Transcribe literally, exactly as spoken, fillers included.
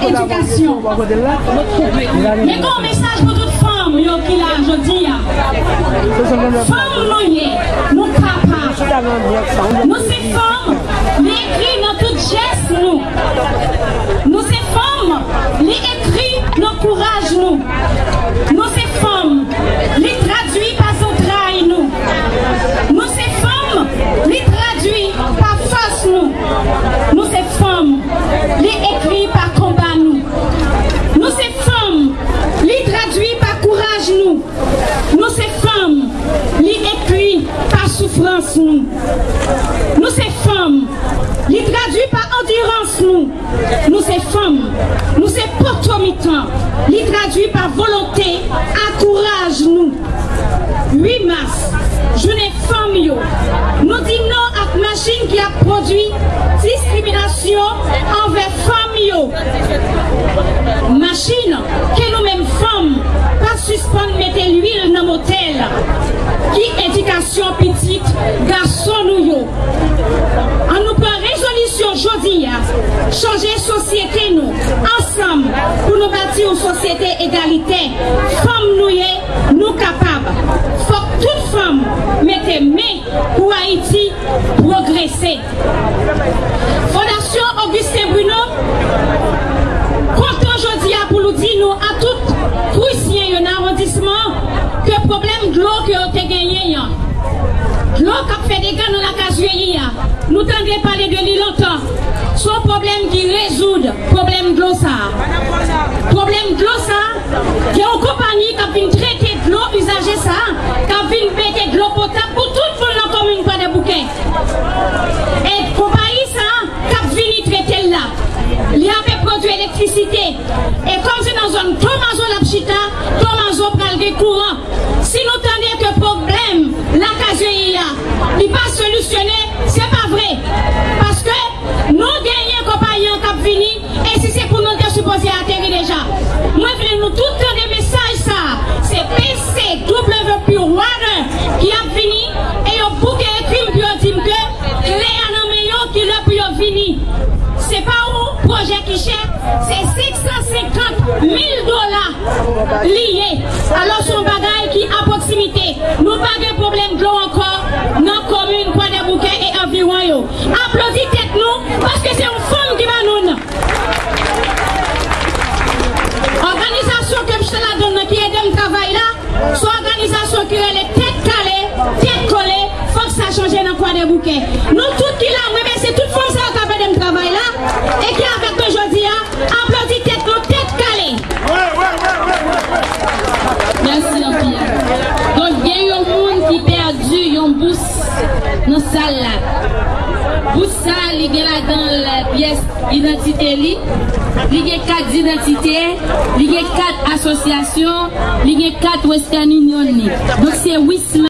Edikasyon. Men gen yon mesaj pou tout fanm yo ki la jodi a. Fanm nou ye, nou kapab. Nou se fanm, li ekri nan tout jès nou. Nou se fanm, li ekri nan kouraj nou. Nou se fanm, li tradui pa zantray nou. Nou se fanm, li tradui pa fòs nou. Nou se fanm, li ekri pa konba nou. Nou se fanm, li tradui pa kouraj nou. Nou se fanm, li ekri pa soufrans nou. Nou se fanm, li tradui pa andirans nou. Nou se fanm, nou se poto mitan, li tradui pa volonte ak kouraj nou. Uit mas, jounen fanm yo, nou di non ak machin ki ap pwodui diskriminasyon anvè fanm yo. Machin ke nou menm fanm pa sispann mete lwil nan motè l, ki edikasyon pitit gason nou yo. Ann nou pran rezolisyon jodi a, chanje sosyete nou ansanm pou nou bati yon sosyete egalitè. Fanm nou ye, nou kapab. Fòk tout fanm mete men pou Ayiti pwogrese. Fondasyon Augustin Bruno kontan jodi a pou l di nou a tout Kwisyen yo nan awondisman ke pwoblèm dlo ke yo te genyen an, dlo k ap fè dega nan Lakazyeyi a, nou tande pale de li lontan. Se yon pwoblèm ki rezoud, pwoblèm dlo sa a. Pwoblèm dlo sa a, gen yon konpayi k ap vin trete dlo izaje sa a, k ap vin mete dlo potab pou tout moun nan komin Kwadèboukè. E konpayi sa a k ap vini trete l la, li ape pwodui elektrisite. E kòm se nan zòn Tomazo l ap chita, Tomazo pral gen kouran. Si nou tande ke pwoblèm Lakazyeyi a, li pa solisyone, se pa vre. Paske nou genyen konpayi an k ap vini, e si se pou nou, l te sipoze ateri deja. Mwen vle nou tout tande mesaj sa a. Se P C W P Water ki ap vini, e yo bouke ekri m pou yo di m ke kle a nan men yo, ki lè pou yo vini. Se pa yon pwojè ki chè, se senk san senkant mil dola li ye. Alò, se yon bagay ki a pwoksimite. Nou pa gen pwoblèm dlo ankò nan komin Kwadèboukè e anviwon yo. Aplodi tèt nou, paske se yon fanm ki ban nou l. Òganizasyon ke m chita ladan l nan ki ede m travay la, se yon òganizasyon ki rele Tèt Kale, Tèt Kole, fòk sa chanje nan Kwadèboukè. Nou tout ki la, mwen remèsye tout fanm sa yo k ap ede m travay la, e ki avèk mwen jodi a, aplodi tèt nou, Tèt Kale. Mèsi anpil. Donk, gen yon moun ki pèdi yon bous nan sal la. Bous sa, li gen ladan l pyès idantite li, li gen kat didantite, li gen kat asosyasyon, li gen kat Western Union li. Donk, se Wisma